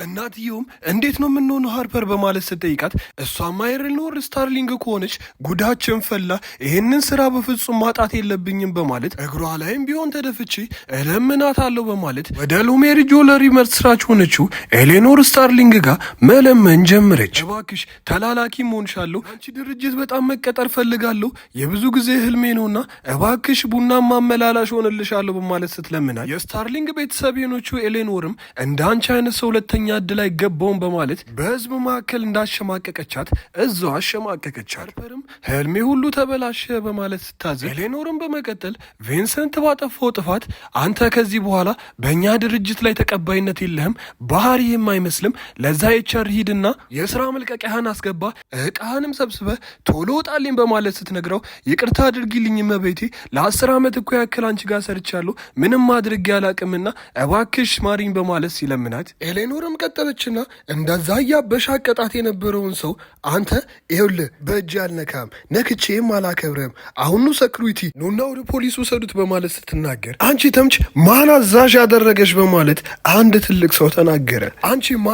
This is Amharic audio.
እናትየውም እንዴት ነው የምንሆነው ሃርፐር በማለት ስትጠይቃት እሷማ ኤሌኖር ስታርሊንግ ከሆነች ጉዳችን ፈላ፣ ይህንን ስራ በፍጹም ማጣት የለብኝም በማለት እግሯ ላይም ቢሆን ተደፍቼ እለምናታለሁ በማለት ወደ ሉሜሪ Jewelry መስራች ሆነችው ኤሌኖር ስታርሊንግ ጋር መለመን ጀመረች። እባክሽ ተላላኪ መሆንሻለሁ፣ አንቺ ድርጅት በጣም መቀጠር ፈልጋለሁ፣ የብዙ ጊዜ ህልሜ ነውና እባክሽ ቡና ማመላላሽ ሆንልሻለሁ በማለት ስትለምናት የስታርሊንግ ቤተሰብ የሆነችው ኤሌኖርም እንደ አንቺ አይነት ሰው ሁለተኛ እድል አይገባውም በማለት በህዝብ መካከል እንዳሸማቀቀቻት እዛው አሸማቀቀቻት። ሃርፐርም ህልሜ ሁሉ ተበላሸ በማለት ስታዝን፣ ኤሌኖርም በመቀጠል ቪንሰንት ባጠፋው ጥፋት አንተ ከዚህ በኋላ በእኛ ድርጅት ላይ ተቀባይነት የለህም፣ ባህሪህም አይመስልም፣ ለዛ HR ሂድና የስራ መልቀቂያህን አስገባ፣ እቃህንም ሰብስበህ ቶሎ ውጣልኝ በማለት ስትነግረው ይቅርታ አድርጊልኝ እመቤቴ፣ ለ10 ዓመት እኮ ያክል አንቺ ጋር ሰርቻለሁ፣ ምንም አድርጌ አላቅምና እባክሽ ማሪኝ በማለት ሲለምናት ኤሌኖርም ቀጠለችና እንደዛ እያበሻቀጣት የነበረውን ሰው አንተ ይኸውልህ በእጅ አልነካም፣ ነክቼም አላከብረም፣ አሁኑ security ኑና ወደ ፖሊስ ውሰዱት በማለት ስትናገር አንቺ ተምች ማን አዛዥ ያደረገሽ በማለት አንድ ትልቅ ሰው ተናገረ። አንቺ ማን